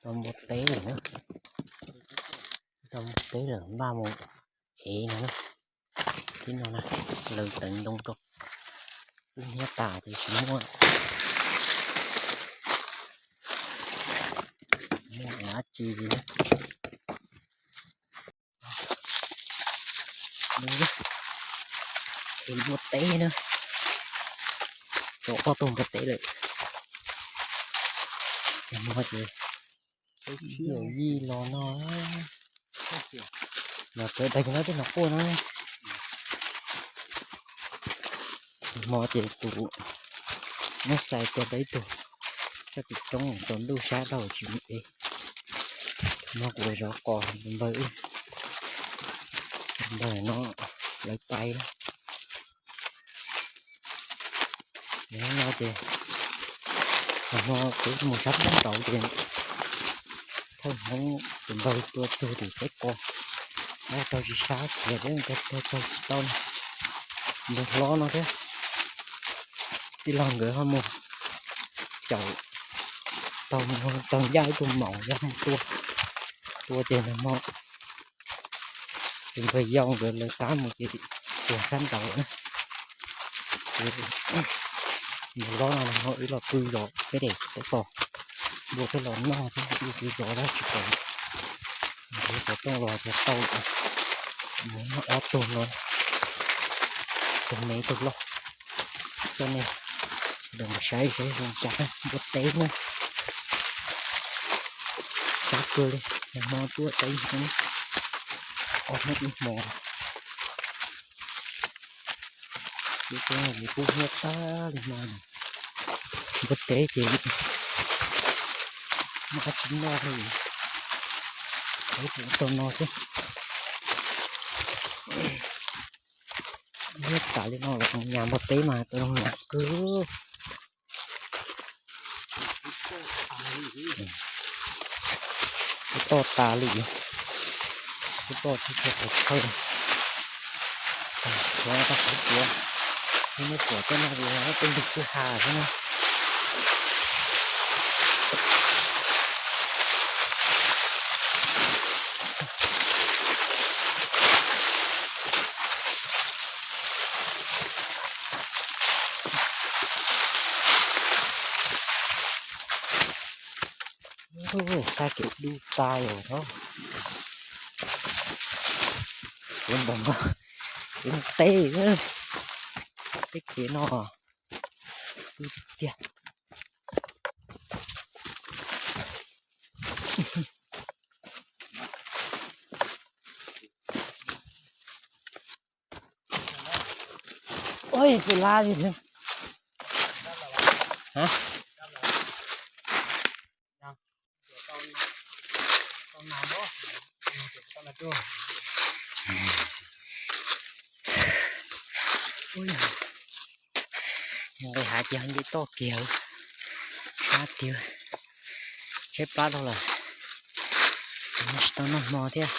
Tau npua teb lawm na. Tau npua teb lawm, npaj mus ev no na. Tib no na, lawv teev ntoo rau, twb hnyiab tas ces tsis muaj, muaj dab tsi li na. Ev npua teb na, tau ob tug npua teb lawm. Ces no ces yawm yij los no, los txawv tag kis no tej no quaj no. Hmo ces tus Hmoob Xais tua tau ib tug tsob ris roob tsaus ntuj sab dhau tsis mus ev. Hmo kuv zov qos npawg, npawg no lawv pais na. No ces hmo kuv mus sab nraud ces thawj Hmoob tus npawg tua tug tim peb qos, dab tau tsis sab khiav thiab, npawg tau tsis tau, npawg hlob no thiab. Tij laug nkawd ho mus caum, tau, tau ncaj ib tug maum yog mus tua, tua ces nag hmo tus npawg yau nkawd lawv qab mus ces tuag sab nraud na. Npawg hlob no nag hmo wb los pw zov peb daim teb tos, npua peb los noj thiab, wb pw zov dab tsis pom. Nkawd cov rooj los cov tau, mus noj ob tug no, tus me tus loj. Coj nej los saib saib zoo cas npua teb na. Sab kawg li, nag hmo tuaj tau ib hmo, ob hnub ib hmo. Lub teb no ces kub hnyiab tag li no, npua teb ces muaj dab tsi noj li, tau no xwb. Hnyiab tas li no los nyas npua teb mas tau zoo nyas kawg. Kub toj tas li, kub toj tsis tshua qhov chaw, tag tsuav tag qhov tsuav, neb pom tej no ces tej ntug kwj ha xwb na. Xa kev du tas os, kev npam no, kev teb, teb kev no, du tiag tiag. Oj, pem lab li. Nqis hav ces nce toj kiag, sab tiag, tshaib plab dhau lawm, tsis tau noj hmo thiab.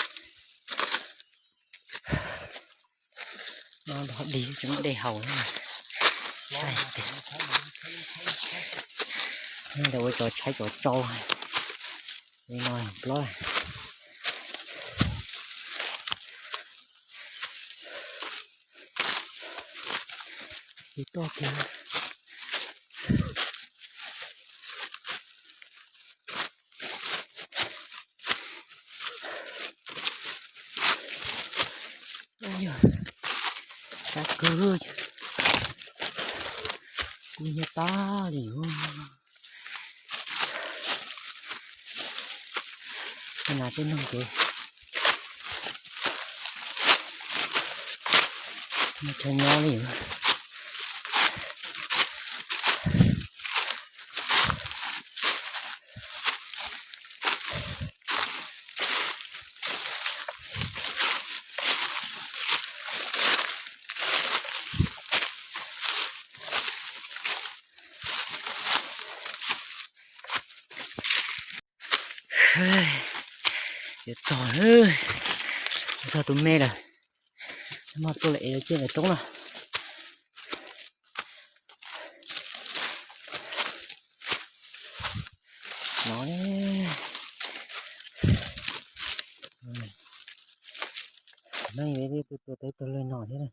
No dog dig tsis muaj dej haus na. Ntawd ua cov tshaib cov tsau li no plob. Li toj kiag. Sab kawg, kub hnyiab tag li. Nas tej noog ces nyob chaw nyob li. Yuav txog, txog tus me lawm, muab tuaj lawm es lawv ciaj ntawm roob na. No, Neeg tus tua teb tua lawg no thiab.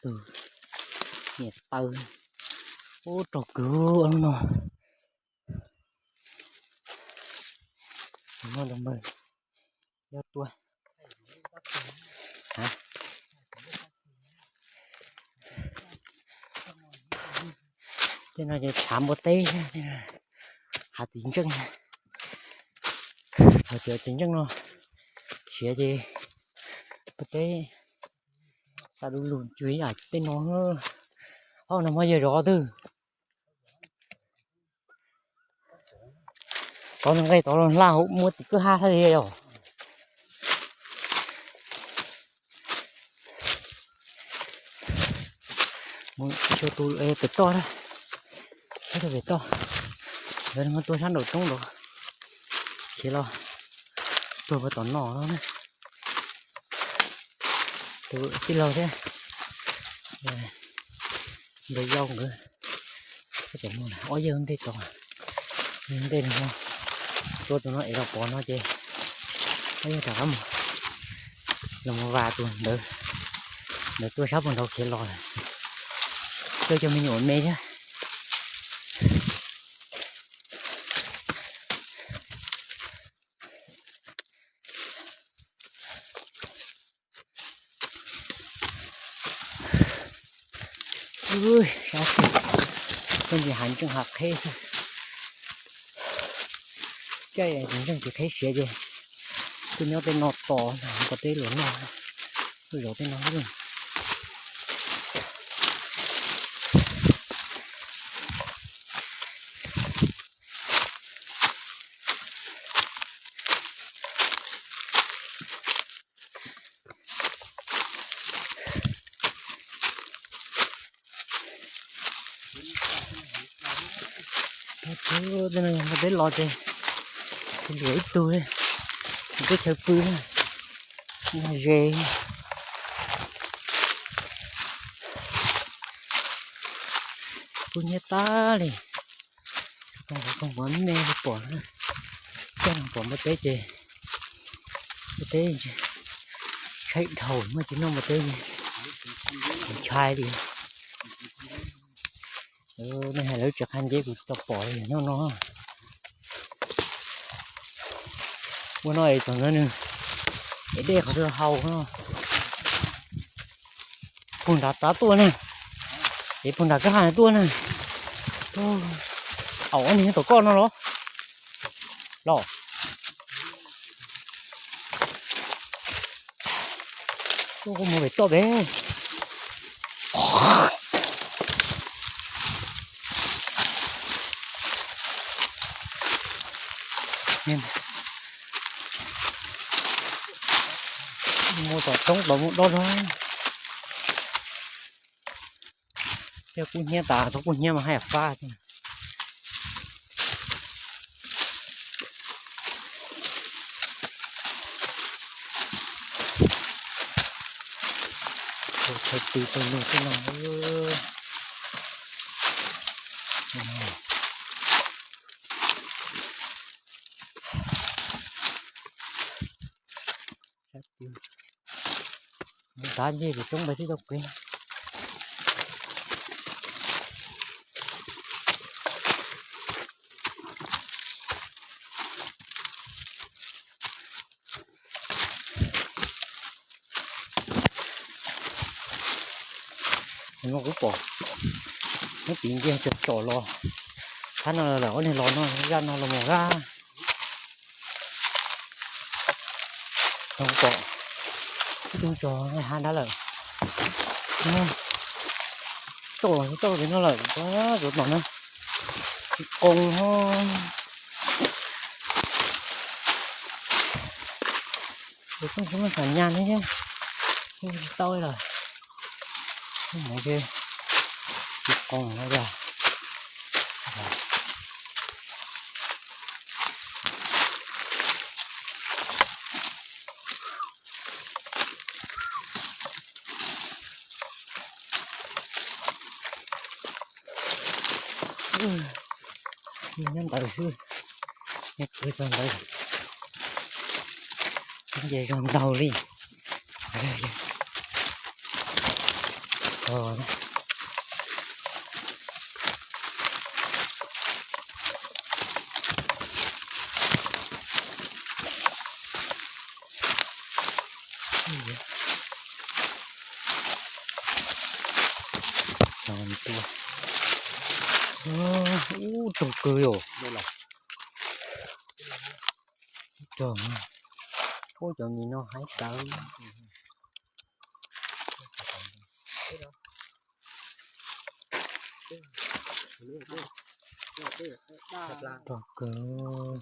Tus niam taw, ub, raug kawg lub no. Muaj tus npawg yog tua. Tej no ces tshav npua teb, hav txiv ntseej. Thaum txiv ntseej no siav ces npua teb tas du lug, cuj ib yam tej no. Ob no mas yog zov twg. Tod nqe tod los hla hauv muaj tim kwj ha hab li os. Mus xyuas tus pem toj na, pem toj, nkawd muab tua sab nraum roob nraud, khiav los tuag puag tom no no na. Tus tij laug thiab nkawd yau nkawd, ob yawg ntej tod, ntej no, tua tus no es los pom no ces ob yawg rov qab mus, los mus vas tus ntawd, ntawd tuaj sab puag nraud khiav los lawm, coj cov me nyuam me thiab. Sab tug, koj ntsia hav ntseej hav qheb xwb. Caij ntseej tsis qheb siav ces tuaj nyob tej no tos npua teb los noj, tuaj zov tej no xwb. Tej no yog npua teb los ces tsis liam ib tug li, teb chaws pw na, ze. Kub hnyiab tag li, koog koog pov me li pom na, coj pom npua teb ces npua teb tshaib dhau, muaj tsis noj npua teb ntshai li. Nej hais lawv tsis qha nceb kuv tsis tau pom li nyob no. Ua no es thaum ntawd nws es dej qhov twg haus no. Puag nrad tav tuaj na, es puag nrad kwj ha tuaj na. Au, ob niag nyob tom koj no los? Los. Ua koj mus pem toj pem. Mus tom roob los mus dob zog. Thiab kub hnyiab tas, thaum kub hnyiab mas haj yam fab thiab. Chaw pw pawg lug tej no. Tav ncej pem roob peb twb tau kev. No kuv pom neb piv nce tsom tsom los, thab no lawm ob niag los no zaj no los mus zaj. No kuv pom ib tug tso hav nrad lawm. Toj toj pem no lawm, zuav tom na. Qoo ho. Tus tub tsis muaj xam nyas li thiab, tsis tau lawm. Mus tsis qoo no yog. Nyob ntawd xwb, Nyob kwv txog ntawd, nce zog ntau li. Ub, raug kawg yom. Raug, ub, cov mis no haib tawv. Raug kawg.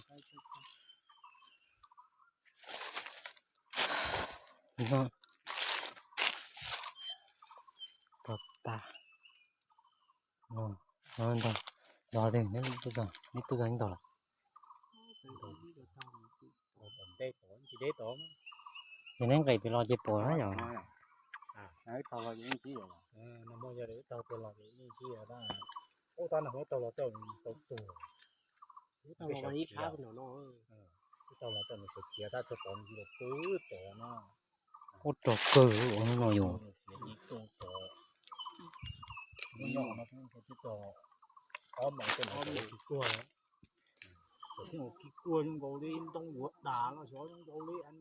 Raug tas. Ntog, ntog, neb tuaj txog, neb tuaj txog neb ntog los. Yog neb nqis pem los ces pom na yom. Ub, raug kawg ua hnub no yom.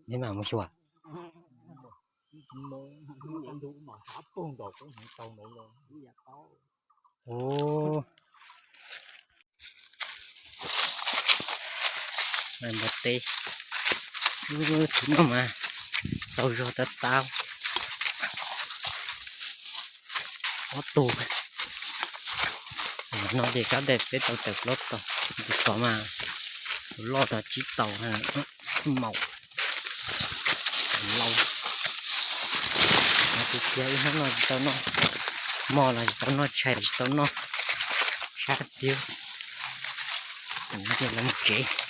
Neb mam mus xyuas. Ub, npua teb, ub, thaum no mas txaus zog tag tag. Ob tug no ces kab daim peb tau tawm plaub tog, tus tod mas tus loj tod tsib tau, maum, lauj. Tus tiag ib hnub no tsis tau noj, mov los tsis tau noj, tshais los tsis tau noj, sab tiag. Ces los mus tsev.